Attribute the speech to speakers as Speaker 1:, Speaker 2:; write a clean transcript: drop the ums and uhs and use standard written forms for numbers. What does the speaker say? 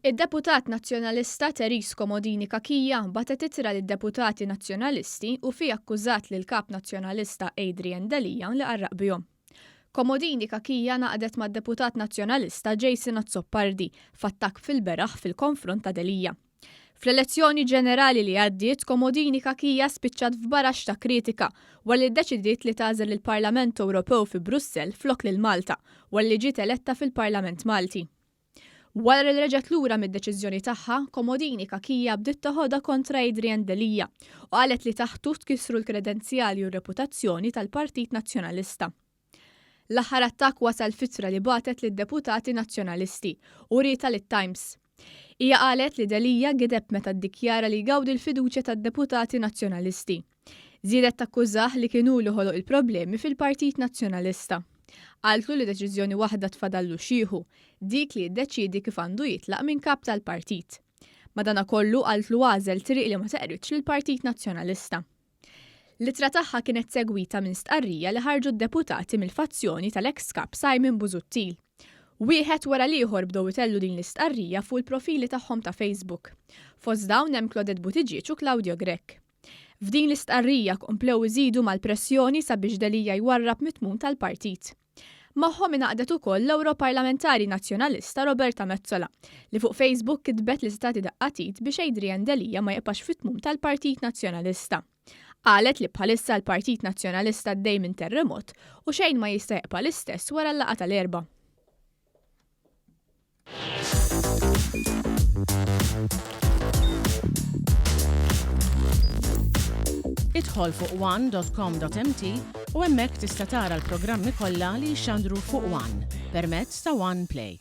Speaker 1: Id-deputat Nazzjonalista Therese Comodini Cachia bagħtet ittra lid-deputati Nazzjonalisti u fiha akkużat lill-Kap Nazzjonalista Adrian Delia li qarraq bihom. Comodini Cachia ngħaqdet mad-deputat Nazzjonalista Jason Azzopardi f'attakk fil-beraħ fil-konfront ta' Delia. Fl-elezzjoni ġenerali li għaddiet, Comodini Cachia spiċċat f'baraxx ta' kritika wara li ddeċidiet li tagħżel lill-Parlament Ewropew fi Brussell flok lil Malta wara li ġiet eletta fil-Parlament Malti. Wara li reġgħet lura mid-deċiżjoni tagħha, Comodini Cachia bdiet teħodha kontra Adrian Delia u qalet li taħtu tkissru l-kredenzjali u r-reputazzjoni tal-Partit Nazzjonalista. L-aħħar attakk wasal f'ittra li bagħtet lid-deputati Nazzjonalisti u wrietha lit-Times. Hija qalet li Delia gideb meta ddikjara li jgawdi l-fiduċja tad-deputati Nazzjonalisti. Żiedet takkużah li kien hu li ħoloq il-problemi fil-Partit Nazzjonalista. Qaltlu li deċiżjoni waħda tfadallu x'jieħu, dik li jiddeċiedi kif għandu jitlaq minn kap tal-partit. Madanakollu qaltlu għażel triq li ma teqridx lill-Partit Nazzjonalista. L-ittra tagħha kienet segwita minn stqarrija li ħarġu d-deputati mill-fazzjoni tal-eks Kap Simon Busuttil. Wieħed wara l-ieħor bdew itellu din l-istqarrija fuq il-profili tagħhom ta' Facebook. Fost dawn hemm Claudette Buttigieg u Claudio Grech. F'din l-istqarrija komplew iżidu mal-pressjoni sabiex Delia jwarrab mit-tmun tal-partit. Magħhom ingħaqdet ukoll l-Ewroparlamentari Nazzjonalista Roberta Metsola, li fuq Facebook kitbet li se tagħti daqqa t'id biex Adrian Delia ma jibqax fit-tmum tal-Partit Nazzjonalista. Qalet li bħalissa l-Partit Nazzjonalista għaddej minn terremot u xejn ma jista' jibqa' l-istess wara l-laqgħa tal-Erbgħa.
Speaker 2: Idħol fuq one.com.mt u hemmhekk tista' tara l-programmi kollha li jixxandru fuq One permezz ta' One Play.